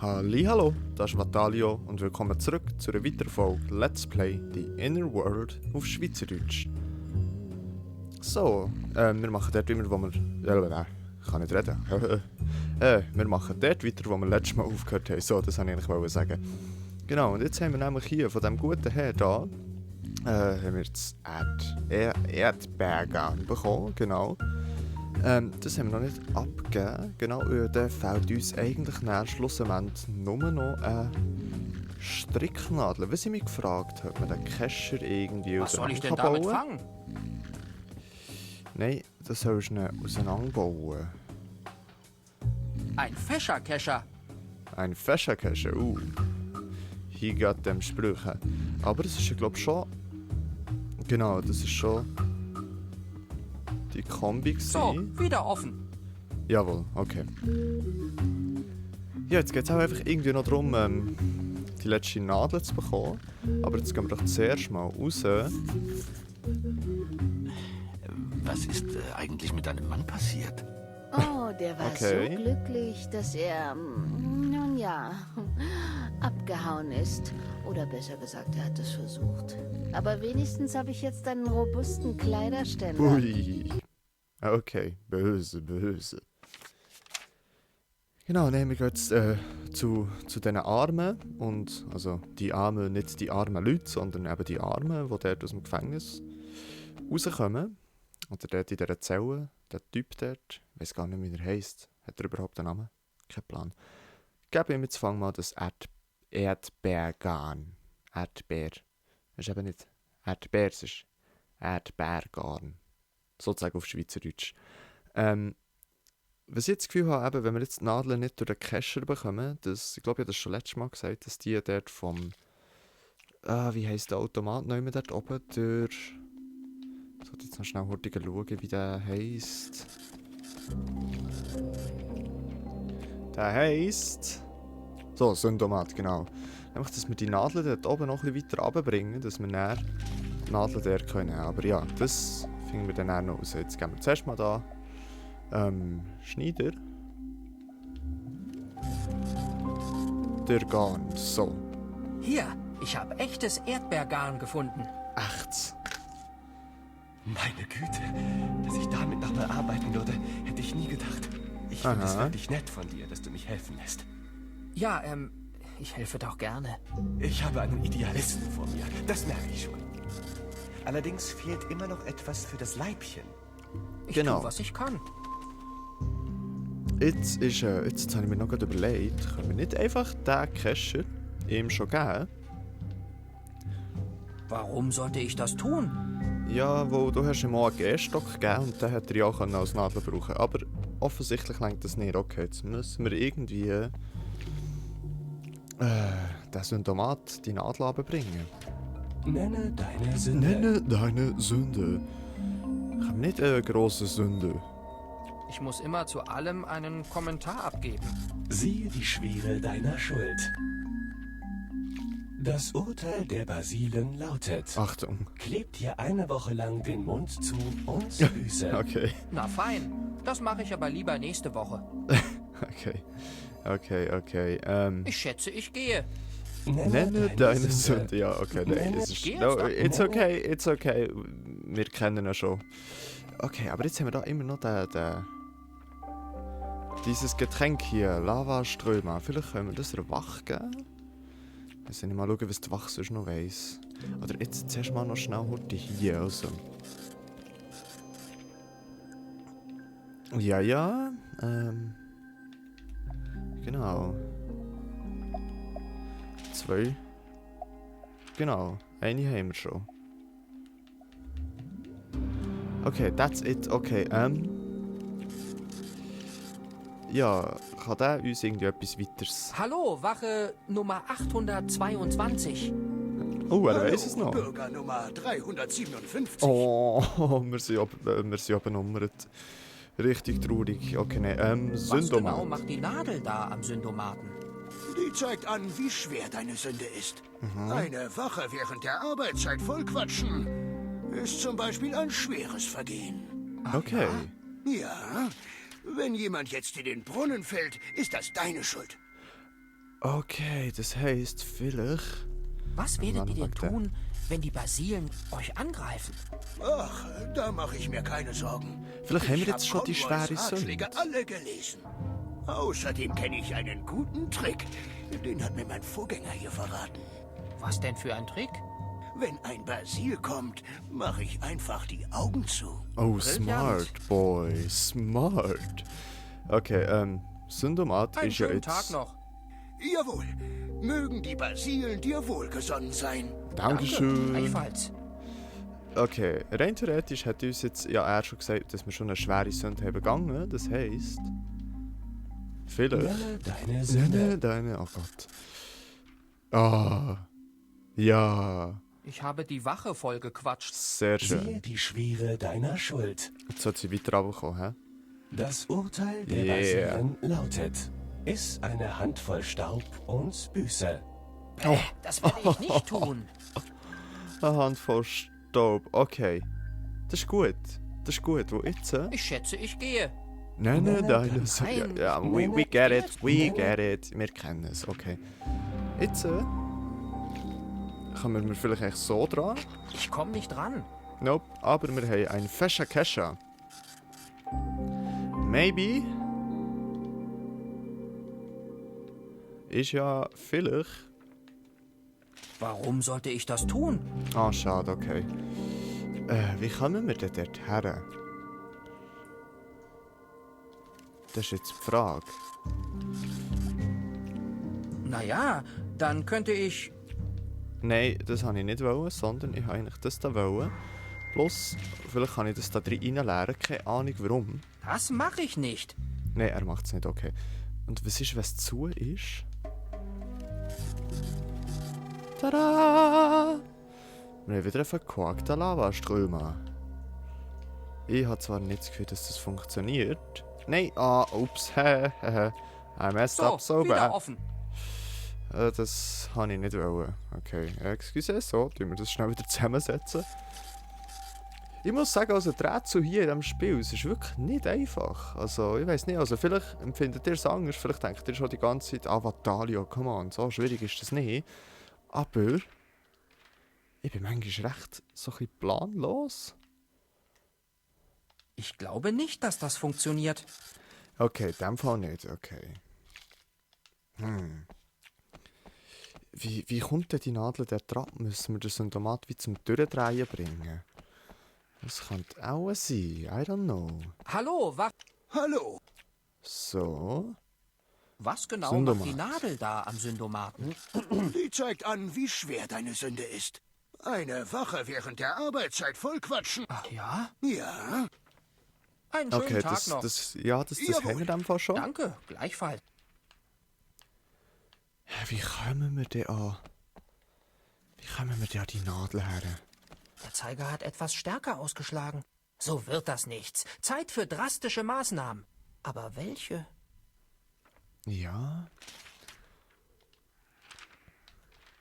Hallo, das ist Vatalio und willkommen zurück zu einer weiteren Folge Let's Play The Inner World auf Schweizerdeutsch. So, wir machen dort immer, wo wir... ich kann nicht reden. Wir machen dort weiter, wo wir letztes Mal aufgehört haben. So, das wollte ich eigentlich sagen. Genau, und jetzt haben wir nämlich hier von diesem guten Herr da... haben wir das Erdbeergarn bekommen, genau. Das haben wir noch nicht abgegeben. Genau, dann fehlt uns eigentlich nach schlussendlich nur noch eine Stricknadel. Was ich mich gefragt habe, ob man den Kescher irgendwie Was soll ich denn damit fangen? Nein, das sollst du nicht auseinanderbauen. Ein Fächerkescher. Ein Fächerkescher, Hier geht dem Sprüche. Aber das ist ja, glaube ich, schon... Genau, das ist schon... die Kombi gewesen. So, wieder offen. Jawohl, okay. Ja, jetzt geht es auch einfach irgendwie noch darum, die letzte Nadel zu bekommen. Aber jetzt gehen wir doch zuerst mal raus. Was ist eigentlich mit deinem Mann passiert? Oh, der war Okay. so glücklich, dass er, nun ja, abgehauen ist. Oder besser gesagt, er hat es versucht. Aber wenigstens habe ich jetzt einen robusten Kleiderständer. Ui. Okay, böse, böse. Genau, dann gehen wir jetzt zu diesen Armen. Und, also die Armen, nicht die armen Leute, sondern eben die Armen, die dort aus dem Gefängnis rauskommen. Oder dort in dieser Zelle, der Typ dort, ich weiß gar nicht, wie er heisst. Hat er überhaupt einen Namen? Kein Plan. Gebe ihm jetzt mal das Erdbeergarn. Erdbeer. Das ist eben nicht Erdbeer, es ist Erdbeergarn. Sozusagen auf Schweizerdeutsch. Was ich jetzt das Gefühl habe, eben, wenn wir jetzt die Nadeln nicht durch den Kescher bekommen, ich glaube, ich habe das schon letztes Mal gesagt, dass die dort vom... wie heisst der Automat noch immer dort oben? Ich sollte jetzt noch schnell hurtig schauen, wie der heisst. Der heisst... So, Syndomat, genau. Nämlich, dass wir die Nadeln dort oben noch ein bisschen weiter runterbringen, dass wir dann die Nadeln dort können. Aber ja, das finden wir dann auch noch raus. Jetzt gehen wir zuerst mal da. Schneider. Der Garn, so. Hier, ich habe echtes Erdbeergarn gefunden. Echt? Meine Güte, dass ich damit noch mal arbeiten würde, hätte ich nie gedacht. Ich finde es wirklich nett von dir, dass du mich helfen lässt. Ja, ich helfe doch gerne. Ich habe einen Idealisten vor mir, das merke ich schon. Allerdings fehlt immer noch etwas für das Leibchen. Ich Genau. tue, was ich kann. Jetzt habe ich mir noch gerade überlegt, können wir nicht einfach den Kescher ihm schon geben? Warum sollte ich das tun? Ja, weil du hast ihm auch einen Gehstock gegeben und den hätte er ja auch als Nadel brauchen. Aber offensichtlich reicht das nicht. Okay, jetzt müssen wir irgendwie den Syndomat die Nadel runterbringen. Nenne deine Sünde. Nenne deine Sünde. Ich habe nicht eine grosse Sünde. Ich muss immer zu allem einen Kommentar abgeben. Siehe die Schwere deiner Schuld. Das Urteil der Basilen lautet: Achtung. Klebt dir eine Woche lang den Mund zu und Füße. Okay, Na fein, das mache ich aber lieber nächste Woche. okay. Ich schätze, ich gehe. Nenne deine Sünde. Ja, okay, nein, es ist... Geh jetzt No, doch. it's okay. Wir kennen ihn schon. Okay, aber jetzt haben wir da immer noch dieses Getränk hier, Lavaströme. Vielleicht können wir das der Wach geben? Jetzt nicht mal schauen, was die Wach sonst noch weiss. Oder jetzt zuerst mal noch schnell heute hier, also. Ja, genau. 2. Genau, eine haben wir schon. Okay, that's it. Okay, ja, kann der uns irgendwie etwas weiteres... Hallo, Wache Nummer 822. Oh, er weiss es noch. Bürger Nummer 357. Oh, wir sind benummert. Richtig traurig. Okay, nein, Was Syndomat. genau macht die Nadel da am Syndomaten? Die zeigt an, wie schwer deine Sünde ist. Eine Wache während der Arbeitszeit vollquatschen ist zum Beispiel ein schweres Vergehen. Okay. Ja, wenn jemand jetzt in den Brunnen fällt, ist das deine Schuld. Okay, das heisst, vielleicht... Was werdet ihr denn warte. tun, wenn die Basilen euch angreifen? Ach, da mache ich mir keine Sorgen. Vielleicht haben wir Ich jetzt schon die Conroys schwere Ratschläge Sünde. alle gelesen. Außerdem kenne ich einen guten Trick. Den hat mir mein Vorgänger hier verraten. Was denn für ein Trick? Wenn ein Basil kommt, mache ich einfach die Augen zu. Oh, smart, boy. Smart. Okay, Syndomat Einen ist ja schönen jetzt... Tag noch. Jawohl. Mögen die Basilen dir wohlgesonnen sein. Dankeschön. Gleichfalls. Okay, rein theoretisch hat uns jetzt ja er schon gesagt, dass wir schon eine schwere Sünde haben begangen. Das heisst... Vielleicht... Nenne deine Sünde. Deine... Oh Gott. Ah. Ja. Ich habe die Wache vollgequatscht. Sehr schön. Siehe die Schwere deiner Schuld. Jetzt sollte sie weiter runterkommen, hä? Das Urteil der Yeah. Basilen lautet: Iss eine Handvoll Staub und büße. Das werde ich nicht tun. Eine Handvoll Staub. Okay. Das ist gut. Das ist gut. Wo jetzt? Ich schätze, ich gehe. Nein, Nein, deine nein, Sünde. nein. Ja, we get it. We get it. Wir kennen es. Okay. Jetzt kommen wir vielleicht echt so dran. Ich komme nicht ran. Nope. Aber wir haben ein Fescha Kesha. Maybe. Ist ja vielleicht... Warum sollte ich das tun? Ah, schade, okay. Wie kommen wir denn dort her? Das ist jetzt die Frage. Naja, dann könnte ich... Nein, das wollte ich nicht wollen, sondern ich wollte eigentlich das da wollen. Plus, vielleicht kann ich das da drin reinleeren, keine Ahnung warum. Das mache ich nicht. Nein, er macht es nicht, okay. Und was ist, wenn es zu ist? Tada! Wir haben wieder einen verkorkten Lavaströmer. Ich habe zwar nicht das Gefühl, dass das funktioniert. Nein, ups, I messed up so wieder bad. offen. Das habe ich nicht wollen. Okay, excuse, so, tun wir das schnell wieder zusammensetzen. Ich muss sagen, also die Rätsel hier in diesem Spiel, es ist wirklich nicht einfach. Also, ich weiß nicht, also vielleicht empfindet ihr es anders, vielleicht denkt ihr schon die ganze Zeit, Vatalio, come on, so schwierig ist das nicht. Aber ich bin manchmal recht so ein bisschen planlos. Ich glaube nicht, dass das funktioniert. Okay, in dem Fall nicht, okay. Wie kommt denn die Nadel der Trapp? Müssen wir das Symptomat wie zum Durchdrehen bringen? Das könnte auch sein, I don't know. Hallo, Hallo. So. was genau Syndomat. macht die Nadel da am Syndomaten? Die zeigt an, wie schwer deine Sünde ist. Eine Wache während der Arbeitszeit vollquatschen. Ach ja? Ja. Einen schönen Okay, Tag das noch. Jawohl. haben wir in dem Fall schon. Danke, gleichfalls. Wie kommen wir denn an? Wie kommen wir denn an die Nadel her? Der Zeiger hat etwas stärker ausgeschlagen. So wird das nichts. Zeit für drastische Maßnahmen. Aber welche? Ja.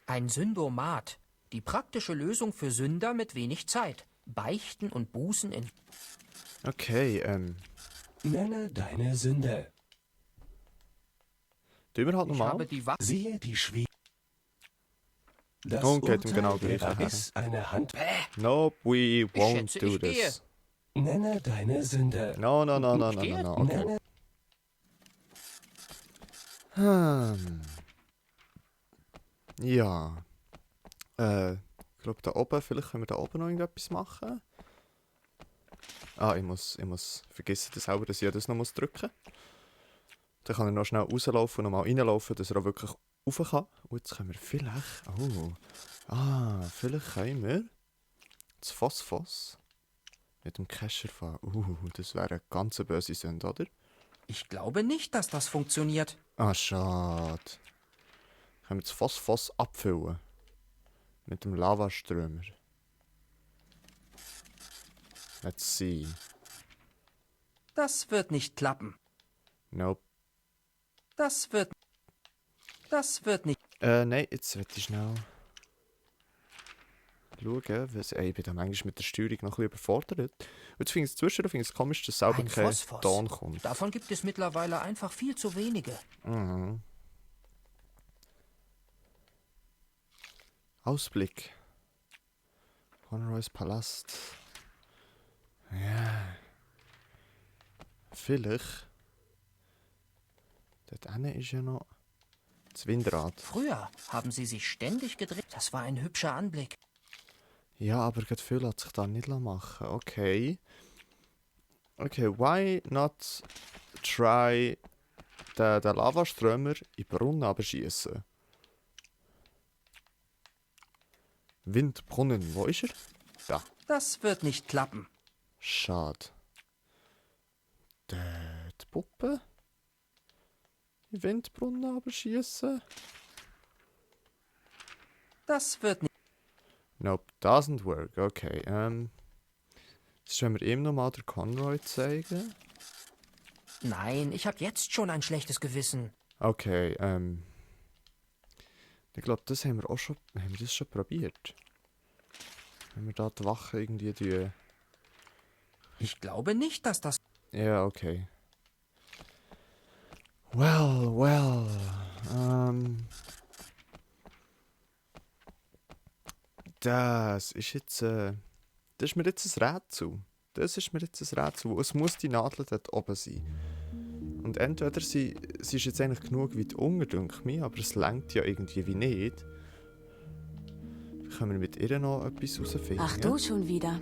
Ein Syndomat. Die praktische Lösung für Sünder mit wenig Zeit. Beichten und Bußen in... Okay, Nenne deine Sünde. tun wir halt Ich nochmal. habe die Wache... Siehe die Schwere. Das Und geht ihm Urteil genau gleich derer her. ist eine Hand. Nope, we won't schätze, do ich gehe. this. Nenne deine Sünde. No, gehe. okay. Nenne Ja. Ich glaube da oben, vielleicht können wir da oben noch irgendetwas machen. Ich muss vergessen, dass ich das noch drücken muss. Dann kann er noch schnell rauslaufen und nochmal reinlaufen, dass er auch wirklich rauf kann. Und jetzt können wir vielleicht... vielleicht können wir das Phosphos mit dem Kescher fahren. Das wäre eine ganz böse Sünde, oder? Ich glaube nicht, dass das funktioniert. Schade. Können wir das Phosphos abfüllen? Mit dem Lavaströmer. Let's see. Das wird nicht klappen. Nope. Das wird nicht... Nein, jetzt will ich schnell schauen, was... ich bin da manchmal mit der Steuerung noch ein bisschen überfordert. Und jetzt finde ich es komisch, dass selber Ein kein Phosphos. Ton kommt. Davon gibt es mittlerweile einfach viel zu wenige. Ausblick. Conroys Palast. Ja. Vielleicht. Dort hinten ist ja noch das Windrad. Früher haben sie sich ständig gedreht. Das war ein hübscher Anblick. Ja, aber gerade viel lässt sich da nicht machen. Okay. Okay, why not try den Lavaströmer in den Brunnen abschießen? Windbrunnen, wo ist er? Da. Das wird nicht klappen. Schade. Die Puppe? In den Windbrunnen abschießen? Das wird nicht. Nope, doesn't work. Okay, sollen wir ihm nochmal den Conroy zeigen? Nein, ich habe jetzt schon ein schlechtes Gewissen. Okay, ich glaube, das haben wir auch schon, haben wir das schon probiert. Wenn wir da die Wache irgendwie die... Ich glaube nicht, dass das... Ja, okay. Well, das ist jetzt, das ist mir jetzt ein Rätsel. Es muss die Nadel dort oben sein. Und entweder sie ist jetzt eigentlich genug weit unten, denke ich, aber es lenkt ja irgendwie wie nicht. Können wir mit ihr noch etwas herausfinden? Ach du schon wieder.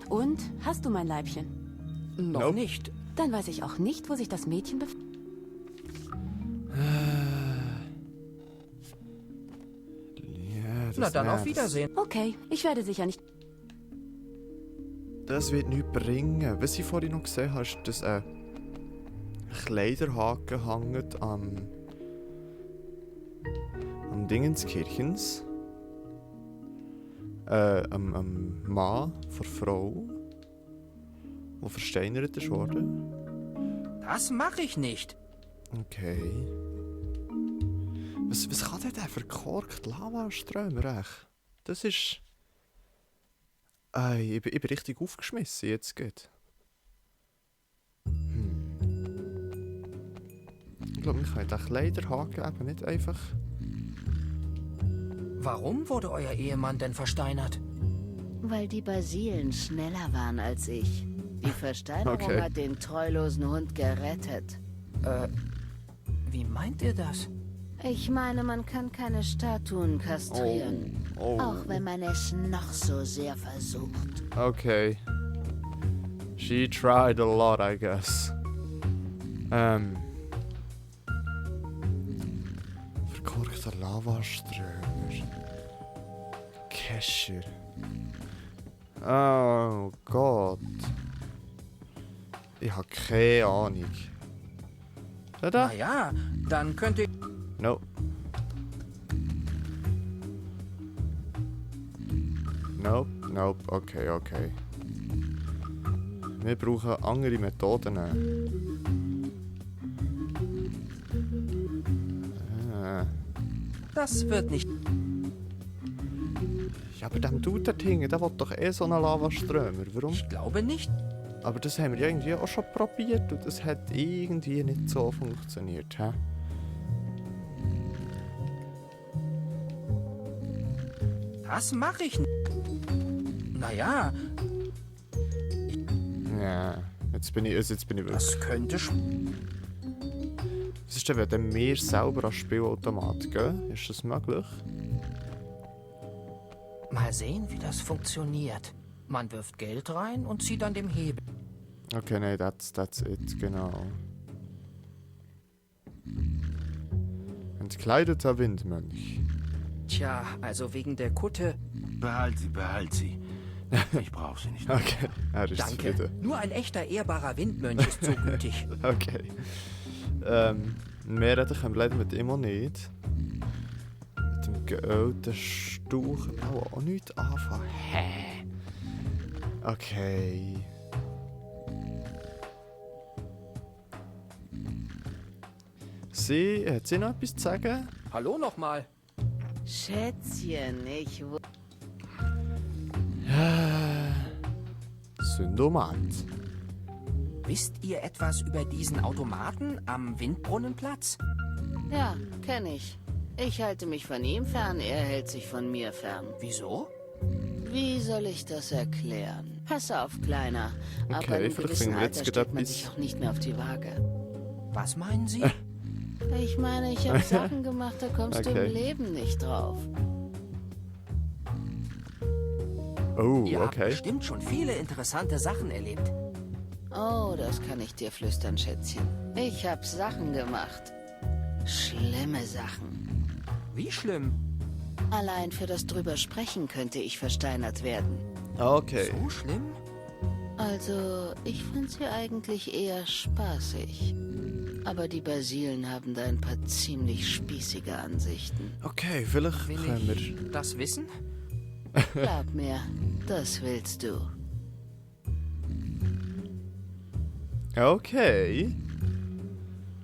Und, hast du mein Leibchen? Noch Nope. nicht. Dann weiß ich auch nicht, wo sich das Mädchen befindet. Ja, das Na dann auf nervt. Wiedersehen. Okay, ich werde sicher nicht... Das wird nichts bringen. Was ich vorhin noch gesehen habe, ist, dass ein Kleiderhaken hängt am Dingenskirchens. Am Mann von Frau, der versteinert ist worden. Das mache ich nicht. Okay. Was kann denn der verkorkte Lavaströmer echt? Das ist... ich bin richtig aufgeschmissen jetzt geht. Ich glaube, wir können den Kleiderhaken eben nicht einfach... Warum wurde euer Ehemann denn versteinert? Weil die Basilen schneller waren als ich. Die Versteinerung Okay. hat den treulosen Hund gerettet. Wie meint ihr das? Ich meine, man kann keine Statuen kastrieren. Oh. Auch wenn man es noch so sehr versucht. Okay. She tried a lot, I guess. Verkorkter Lavaströmer. Kescher. Oh Gott. Ich habe keine Ahnung. Da? Na ja, dann könnt ihr... No. Nope. Okay. Wir brauchen andere Methoden. Das wird nicht... Ja, aber dem Dude dort hinten, der will doch so einen Lavaströmer. Warum? Ich glaube nicht. Aber das haben wir ja irgendwie auch schon probiert und das hat irgendwie nicht so funktioniert. Hä? Das mache ich nicht. Naja, Ja, jetzt bin ich wirklich... das könnte... Was ist denn, wenn wir selber als Spielautomat gehen? Ist das möglich? Mal sehen, wie das funktioniert. Man wirft Geld rein und zieht an dem Hebel. Okay, nein, that's it, genau. Entkleideter Windmönch. Tja, also wegen der Kutte... Behalt sie. Ich brauche sie nicht. Okay, er ist Danke. zufrieden. Nur ein echter, ehrbarer Windmönch ist so gütig. Okay. Mehr reden können wir leider mit ihm auch nicht. Mit dem geölten Stuch auch nichts anfangen. Hä? Okay. Hat sie noch etwas zu sagen? Hallo nochmal. Schätzchen, Syndomat. Wisst ihr etwas über diesen Automaten am Windbrunnenplatz? Ja, kenne ich. Ich halte mich von ihm fern, er hält sich von mir fern. Wieso? Wie soll ich das erklären? Pass auf, Kleiner. Ab Okay, einem vielleicht gewissen finden wir jetzt Alter gerade stellt man etwas. sich auch nicht mehr auf die Waage. Was meinen Sie? Ich meine, ich habe Sachen gemacht, da kommst du Okay. im Leben nicht drauf. Oh, Ihr habt okay. bestimmt schon viele interessante Sachen erlebt. Oh, das kann ich dir flüstern, Schätzchen. Ich habe Sachen gemacht. Schlimme Sachen. Wie schlimm? Allein für das drüber sprechen könnte ich versteinert werden. Okay. So schlimm? Also, ich fand sie eigentlich eher spaßig. Aber die Basilen haben da ein paar ziemlich spießige Ansichten. Okay, vielleicht Will können wir... ich das wissen? Glaub mir, das willst du. Okay.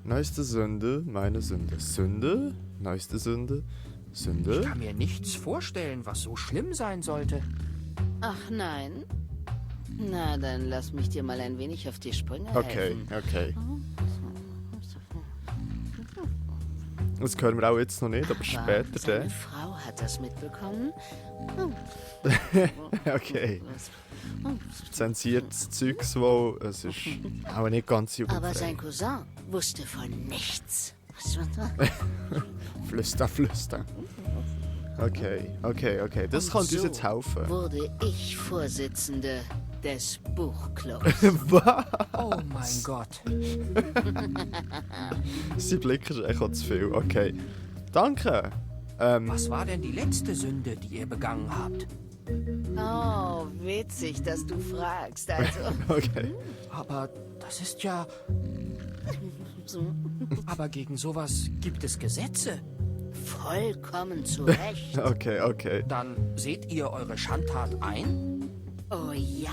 Neueste Sünde, meine Sünde. Sünde, neueste Sünde, Ich Sünde. kann mir nichts vorstellen, was so schlimm sein sollte. Ach nein? Na, dann lass mich dir mal ein wenig auf die Sprünge Okay, helfen. okay. Das hören wir auch jetzt noch nicht, aber später Seine dann. Frau hat das mitbekommen. Okay. Zensiertes Zeugs, wo es ist auch nicht ganz Aber jugendfrei. sein Cousin wusste von nichts. Flüster, flüster. Okay, okay, okay. Das Und kann uns so jetzt helfen. wurde ich Vorsitzende des Buchclubs. Was? Oh mein Gott. Sein Blick ist echt zu viel. Okay. Danke. Was war denn die letzte Sünde, die ihr begangen habt? Oh, witzig, dass du fragst. Also, Okay. Aber das ist ja... Aber gegen sowas gibt es Gesetze. vollkommen zu Recht. Okay, okay. Dann seht ihr eure Schandtat ein? Oh ja,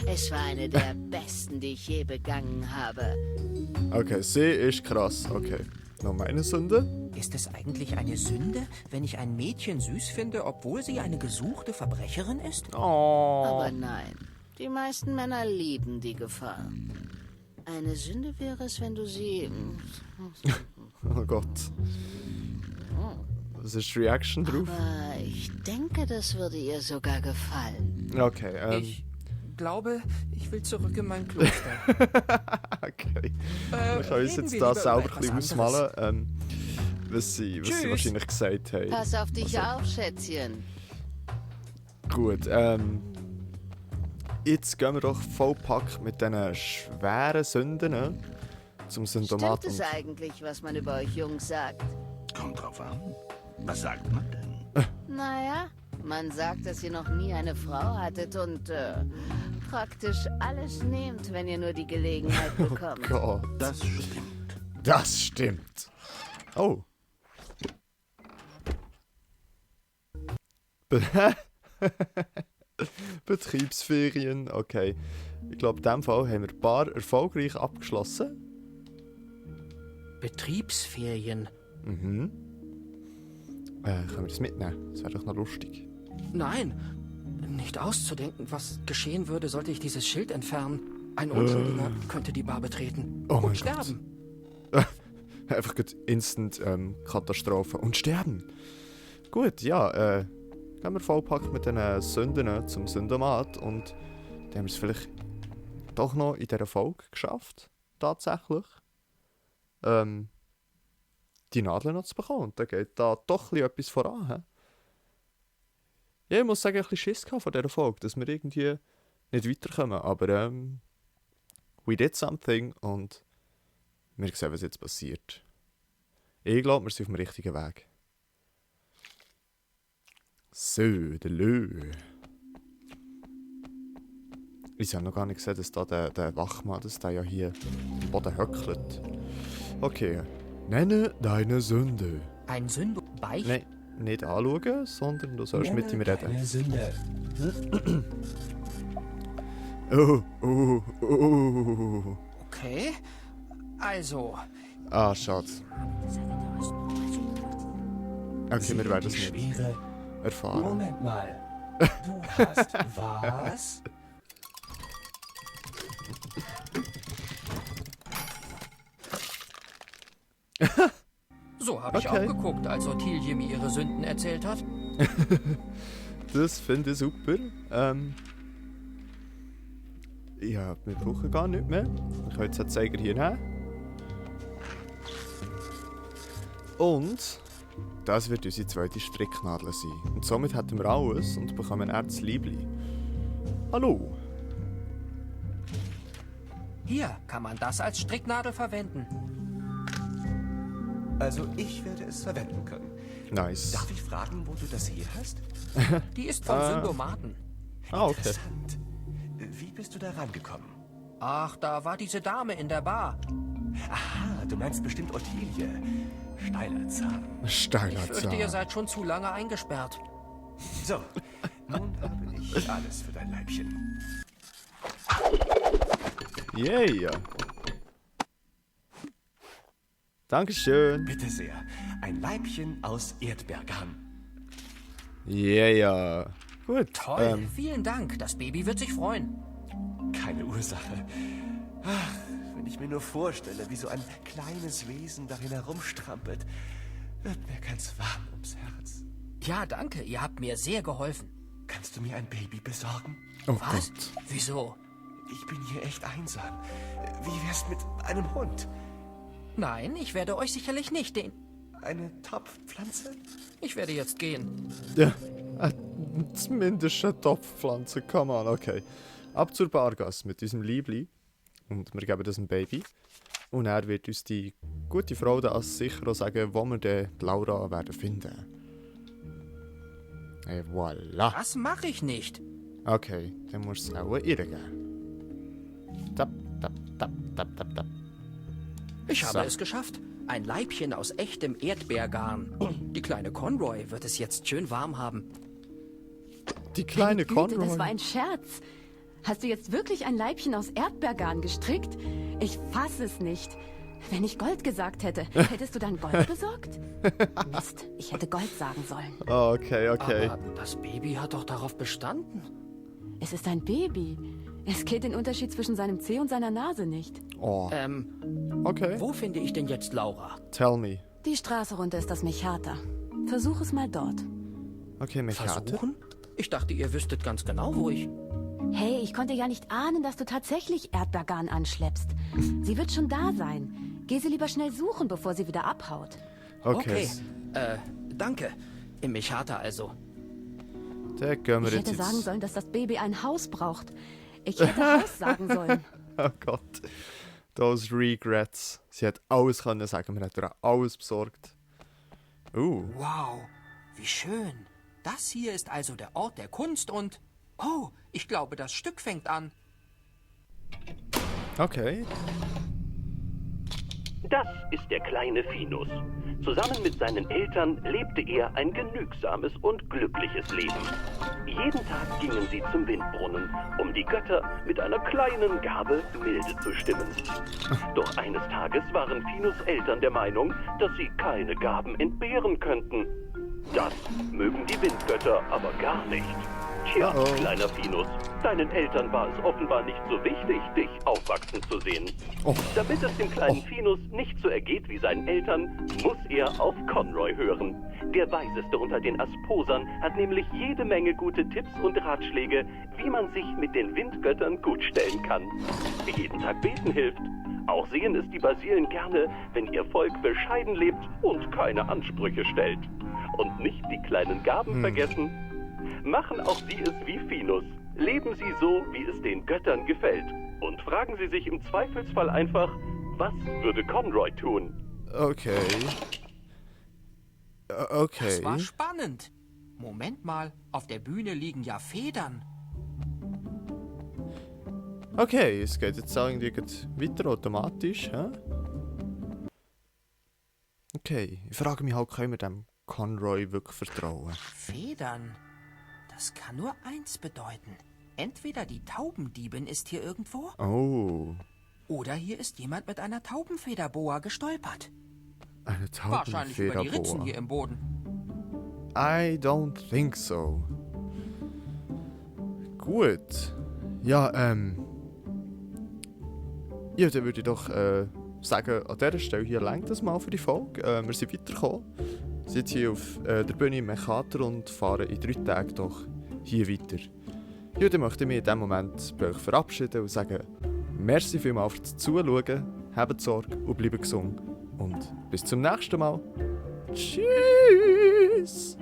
es war eine der besten, die ich je begangen habe. Okay, sie ist krass. Okay. Noch meine Sünde? Ist es eigentlich eine Sünde, wenn ich ein Mädchen süß finde, obwohl sie eine gesuchte Verbrecherin ist? Oh. Aber nein, die meisten Männer lieben die Gefahr. Eine Sünde wäre es, wenn du sie... Oh Gott. Was ist die Reaction drauf? Aber ich denke, das würde ihr sogar gefallen. Okay, Ich glaube, ich will zurück in mein Kloster. okay. Wir können uns reden jetzt wir da lieber selber über ein bisschen etwas ausmalen, was sie Tschüss. wahrscheinlich gesagt haben. Pass auf dich Also- auf, Schätzchen. Gut, jetzt gehen wir doch vollpackt mit diesen schweren Sünden zum Syndomat. Stimmt es eigentlich, was man über euch Jungs sagt? Kommt drauf an. Was sagt man denn? Naja, man sagt, dass ihr noch nie eine Frau hattet und praktisch alles nehmt, wenn ihr nur die Gelegenheit bekommt. Gott, Das stimmt. das stimmt. Oh. Betriebsferien, okay. Ich glaube, in diesem Fall haben wir ein paar erfolgreich abgeschlossen. Betriebsferien. Mhm. Können wir das mitnehmen? Das wäre doch noch lustig. Nein, nicht auszudenken, was geschehen würde, sollte ich dieses Schild entfernen. Ein Unschuldiger könnte die Bar betreten Oh mein und Gott. sterben. Einfach gut instant Katastrophe und sterben. Gut, ja, gehen wir vollpackt mit diesen Sünden zum Syndomat und dann haben wir es vielleicht doch noch in dieser Folge geschafft, tatsächlich, die Nadeln noch zu bekommen. Und da geht da doch etwas voran. He? Ja, ich muss sagen, ich hatte ein bisschen Schiss von dieser Folge, dass wir irgendwie nicht weiterkommen, aber we did something und wir sehen, was jetzt passiert. Ich glaube, wir sind auf dem richtigen Weg. So, der Lö. Ich habe noch gar nicht gesehen, dass da der Wachmann, dass der ja hier am Boden höckelt. Okay. Nenne deine Sünde. Ein Sündo Beicht. Nein, nicht anschauen, sondern du sollst mit ihm reden. Eine Sünde. Oh, oh, oh. Okay. Also, Ah, schade. Okay, wir werden es Die nicht Schwere. erfahren. Moment mal. Du hast was? So habe ich Okay. auch geguckt, als Ottilie mir ihre Sünden erzählt hat. Das finde ich super. Ja, wir brauchen gar nicht mehr. Ich kann jetzt den Zeiger hier nehmen. Und das wird unsere zweite Stricknadel sein. Und somit hätten wir alles und bekommen ein das Liebli. Hallo. Hier kann man das als Stricknadel verwenden. Also ich werde es verwenden können. Nice. Darf ich fragen, wo du das her hast? Die ist vom Syndomaten. Ah, okay. Interessant. Wie bist du da rangekommen? Ach, da war diese Dame in der Bar. Aha, du meinst bestimmt Ottilie. Steiler Zahn. Steiler Ich fürchte, ihr Zahn. seid schon zu lange eingesperrt. So, nun habe ich alles für dein Leibchen. Yeah. Dankeschön. Bitte sehr. Ein Leibchen aus Erdbeergarn. Yeah. Gut. Toll, vielen Dank. Das Baby wird sich freuen. Keine Ursache. Ach, wenn ich mir nur vorstelle, wie so ein kleines Wesen darin herumstrampelt, wird mir ganz warm ums Herz. Ja, danke. Ihr habt mir sehr geholfen. Kannst du mir ein Baby besorgen? Oh Was? Gott. Wieso? Ich bin hier echt einsam. Wie wär's mit einem Hund? Nein, ich werde euch sicherlich nicht den... Eine Topfpflanze? Ich werde jetzt gehen. Ja. Zumindest eine Topfpflanze. Come on, okay. Ab zur Bargas mit unserem Liebli. Und wir geben das ein Baby. Und er wird uns die gute Frau da sicher auch sagen, wo wir die Laura werden finden. Et voilà. Das mache ich nicht. Okay, dann muss es auch ihr geben. Tap, tap, tap, tap, tap, tap. Ich habe So. es geschafft. Ein Leibchen aus echtem Erdbeergarn. Die kleine Conroy wird es jetzt schön warm haben. Die kleine Güte, Conroy. das war ein Scherz. Hast du jetzt wirklich ein Leibchen aus Erdbeergarn gestrickt? Ich fass es nicht. Wenn ich Gold gesagt hätte, hättest du dann Gold besorgt? Mist, ich hätte Gold sagen sollen. Okay, okay. Aber das Baby hat doch darauf bestanden. Es ist ein Baby. Es geht den Unterschied zwischen seinem Zeh und seiner Nase nicht. Oh, okay. Wo finde ich denn jetzt Laura? Tell me. Die Straße runter ist das Mechata. Versuch es mal dort. Okay, Mechate. Versuchen? Ich dachte, ihr wüsstet ganz genau, wo ich... Hey, ich konnte ja nicht ahnen, dass du tatsächlich Erdbeergarn anschleppst. Sie wird schon da sein. Geh sie lieber schnell suchen, bevor sie wieder abhaut. Okay. Danke. Im Mechata also. Da gehen wir Ich jetzt. hätte sagen sollen, dass das Baby ein Haus braucht. Ich hätte Haus sagen sollen. Oh Gott. Those regrets. Sie hat alles können sagen. Man hat ihr alles besorgt. Wow, wie schön. Das hier ist also der Ort der Kunst und... Oh, ich glaube, das Stück fängt an. Okay. Das ist der kleine Finus. Zusammen mit seinen Eltern lebte er ein genügsames und glückliches Leben. Jeden Tag gingen sie zum Windbrunnen, um die Götter mit einer kleinen Gabe milde zu stimmen. Doch eines Tages waren Finus Eltern der Meinung, dass sie keine Gaben entbehren könnten. Das mögen die Windgötter aber gar nicht. Tja, kleiner Finus, deinen Eltern war es offenbar nicht so wichtig, dich aufwachsen zu sehen. Damit es dem kleinen Finus nicht so ergeht wie seinen Eltern, muss er auf Conroy hören. Der Weiseste unter den Asposern hat nämlich jede Menge gute Tipps und Ratschläge, wie man sich mit den Windgöttern gut stellen kann. Jeden Tag beten hilft. Auch sehen es die Basilen gerne, wenn ihr Volk bescheiden lebt und keine Ansprüche stellt. Und nicht die kleinen Gaben vergessen. Machen auch Sie es wie Finus. Leben Sie so, wie es den Göttern gefällt. Und fragen Sie sich im Zweifelsfall einfach, was würde Conroy tun? Okay. Okay. Das war spannend. Moment mal, auf der Bühne liegen ja Federn. Okay, es geht jetzt auch irgendwie weiter automatisch. Hä? Okay, ich frage mich halt, können wir dem Conroy wirklich vertrauen? Federn? Das kann nur eins bedeuten. Entweder die Taubendiebin ist hier irgendwo, Oh, oder hier ist jemand mit einer Taubenfederboa gestolpert. eine Wahrscheinlich über die Ritzen Taubenfederboa. hier im Boden. I don't think so. Gut. Ja, ja, dann würde ich doch sagen, an dieser Stelle hier reicht das mal für die Folge. Wir sind weitergekommen. Wir sind hier auf der Bühne im Mekater und fahren in 3 Tagen doch hier weiter. Ja, dann möchte ich mich in diesem Moment bei euch verabschieden und sagen, merci vielmals fürs Zuschauen, habt Sorge und bleibt gesund. Und bis zum nächsten Mal. Tschüss!